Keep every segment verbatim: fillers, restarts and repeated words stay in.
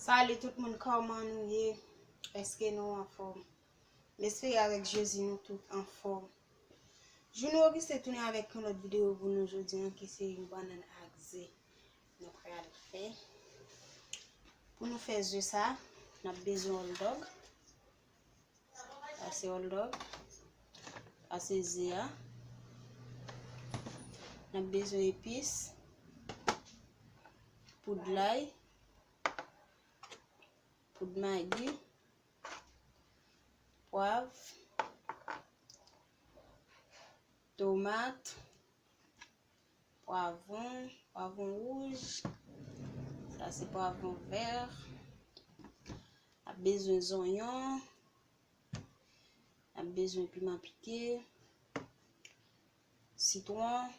Salut tout moun, kòman nou ye? Èske nou anfòm? M espere avèk Jezi nou tout anfòm. Juno Augustin tounen avèk yon lòt videyo pou nou jodi a, ki se yon bannann ak ze. Nou pral fè. Pou nou fè ze sa, n ap bezwen hot dog. Sa se hot dog. Sa se ze a. N ap bezwen epis, poud lay, poud magi, pwav, tomat, pwavwon, pwavwon wouj. Sa se pwavwon vè. N ap bezwen zonyon. N ap bezwen piman pike, sitwon,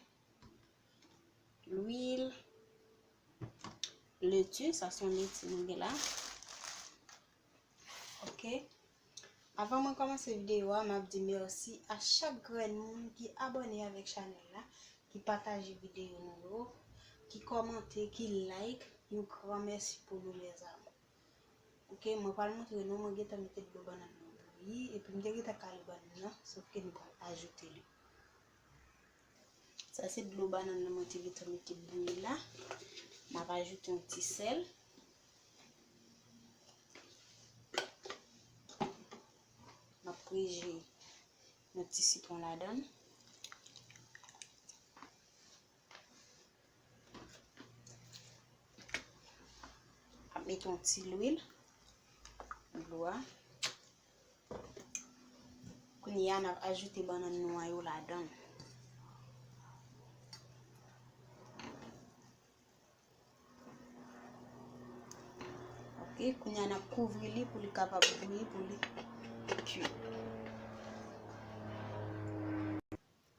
lwil, leti, sa se yon leti nou gen la. Ok. Avan mwen kòmanse videyo a, m ap di mèsi a chak grenn moun ki abòne avèk chanèl la, ki pataje videyo nou yo, ki kòmante, ki like. Yon gran mèsi pou nou, mes amours. Ok, mwen pral montre nou, mwen gentan mete dlo bannann nan bouyi, epi m te gentan kale bannann nan, sòf ke nou pral ajoute li. Sa se dlo bannann nan mwen te gentan mete bouyi la. M ap ajoute yon ti sèl. M ap preje yon ti sitwon ladan l. Ap mete yon ti lwil nan dlo a. Kounye a, n ap ajoute bannann nou an yo ladan l. Ok, kounye a, n ap kouvri li pou li kapab bouyi, pou li kui.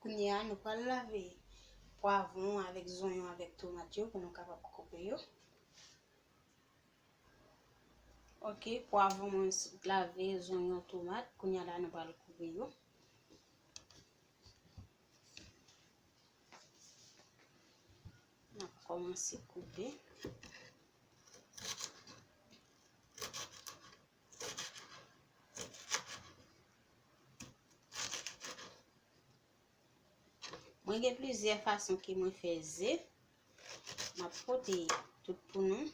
Kounye a, nou pral lave pwavwon avèk zonyon avèk tomat yo pou nou kapab koupe yo. Ok, pwavwon mwen s-, lave, zonyon, tomat. Kounye a la, nou pral koupe yo. N ap kòmanse koupe. Mwen gen plizyè fason ke mwen fè ze. M ap pote tout pou nou.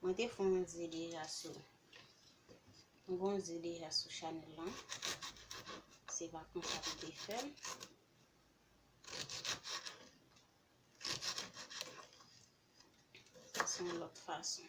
Mwen te fè yon ze deja sou. Mwen gen yon ze deja sou chanèl lan. Se pa konsa m te fè l. Se yon lòt fason.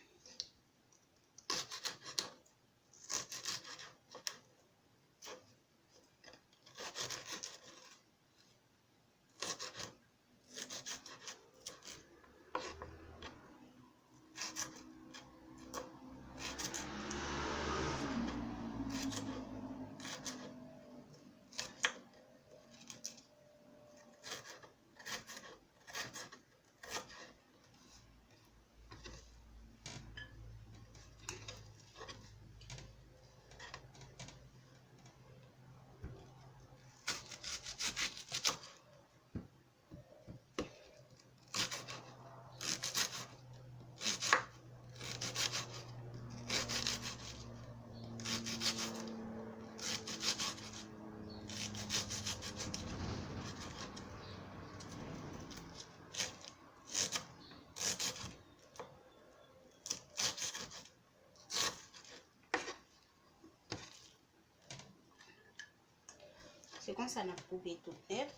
Se konsa n ap koupe tout nèt.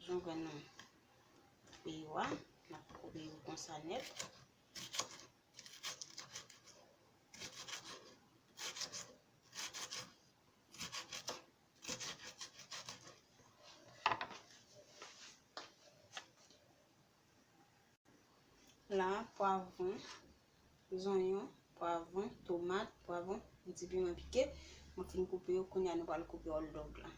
Jan w wè nou koupe yo a, n ap koupe yo konsa nèt. La, pwavwon, zonyon, pwavwon, tomat, pwavwon, yon ti piman pike. Mwen fin koupe yo, kounye a nou pral koupe hot dog la.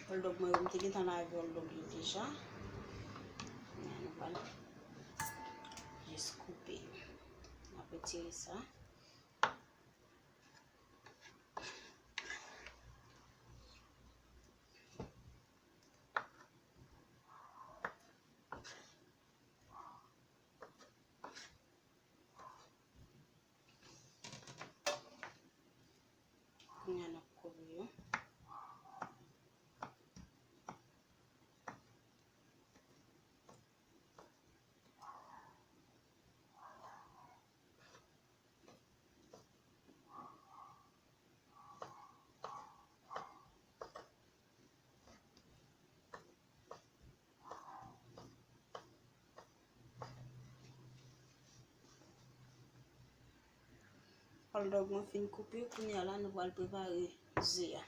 Hot dog mwen yo, m te gentan lave hot dog yo deja. Kounye a nou pral jis koupe yo. N ap retire sa. Hot dog mwen fin koupe, kounye a la nou pral prepare ze a.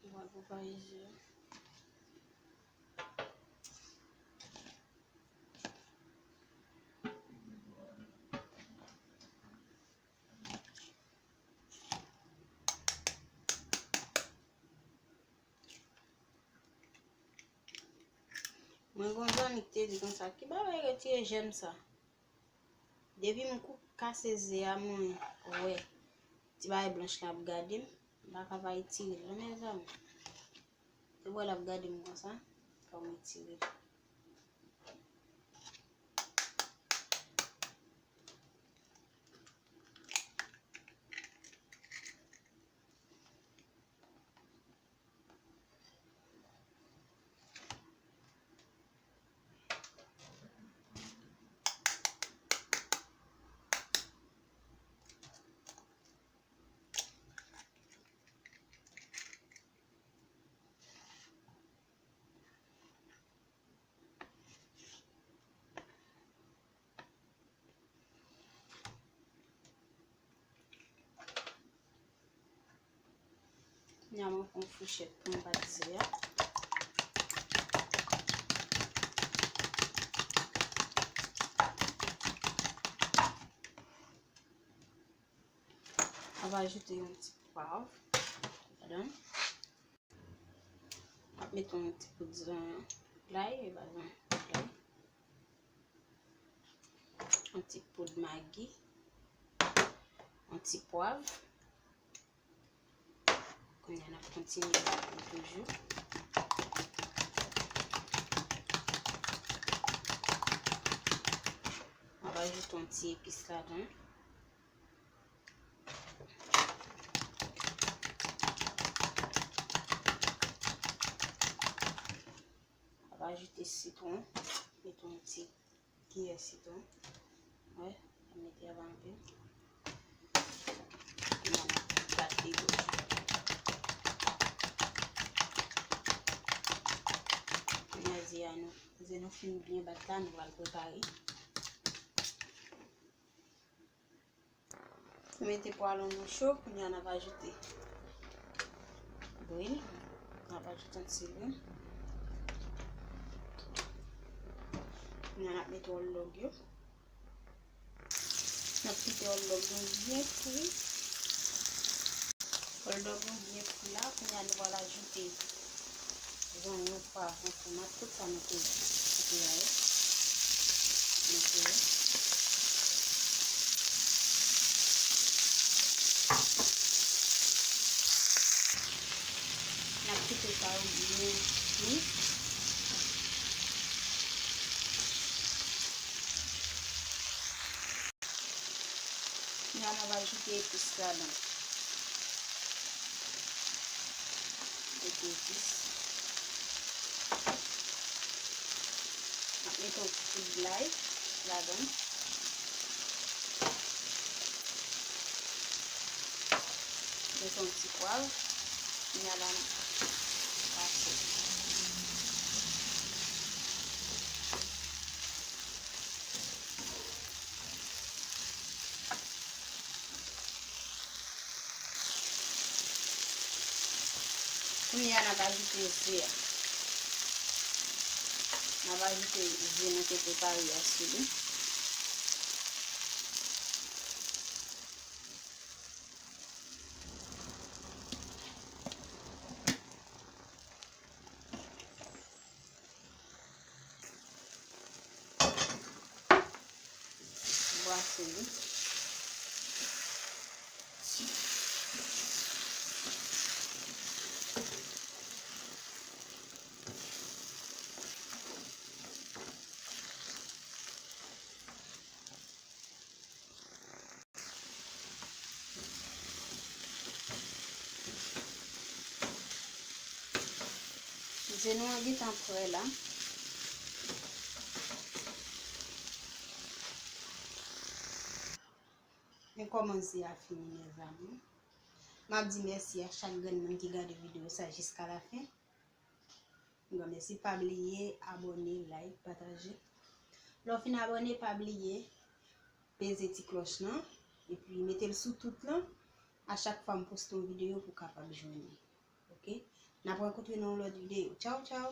Nou pral prepare ze a. Mwen gon zanmi ki te di konsa, ki bagay retire jèm sa? Depi m kou kase ze a, mwen wè ti bagay blanch la ap gade m, m pa ka pa retire l non, mezanmi. Ou wè l ap gade m konsa, fò m retire l. Kounye a mwen pran fouchèt pou m bat ze a. M ap ajoute yon ti pwav ladan. M ap mete yon ti poud lay, e pa yon poud lay. Yon ti poud magi. Yon ti pwav. Kounye a n ap kontinye toujou. M ap ajoute yon ti epis ladan. M ap ajoute sitwon. Mete yon ti kiyè sitwon. Wè, m mete anpil. Epi m ap bat li toujou. Kounye a ze a nou, ze nou fin byen bat la, nou pral prepare. Nou mete pwalon nou cho, kounye a n ap ajoute lwil, n ap ajoute yon ti lwil. Kounye a n ap mete hot dog yo. N ap kite hot dog nou byen fri. Hot dog nou byen fri la, kounye a nou pral ajoute zonyon, pwav, tomat, tout sa nou te koupe a yo. Mete yo. N ap kite sa yo byen fri. Kounye a n ap ajoute epis ladan. Mete epis. N ap mete yon ti poud lay ladan. Mete yon ti pwav. Kounye a la n ap pase. Kounye a n ap ajoute ze a. N ap ajoute ze nou te prepare a sou li. Brase li. Ze nou an gentan prè la. Men kòman ze a fini, mezanmi. M ap di mèsi a chak grenn moun ki gade videyo sa jiska lafen. Yon gran mèsi, pa bliye abòne, like, pataje. Lè w fin abòne, pa bliye peze ti klòch lan, epi mete l sou tout lan. A chak fwa m poste yon videyo pou w kapab jwenn li. Ok? N ap rankontre nan yon lòt videyo. Tchaw, tchaw!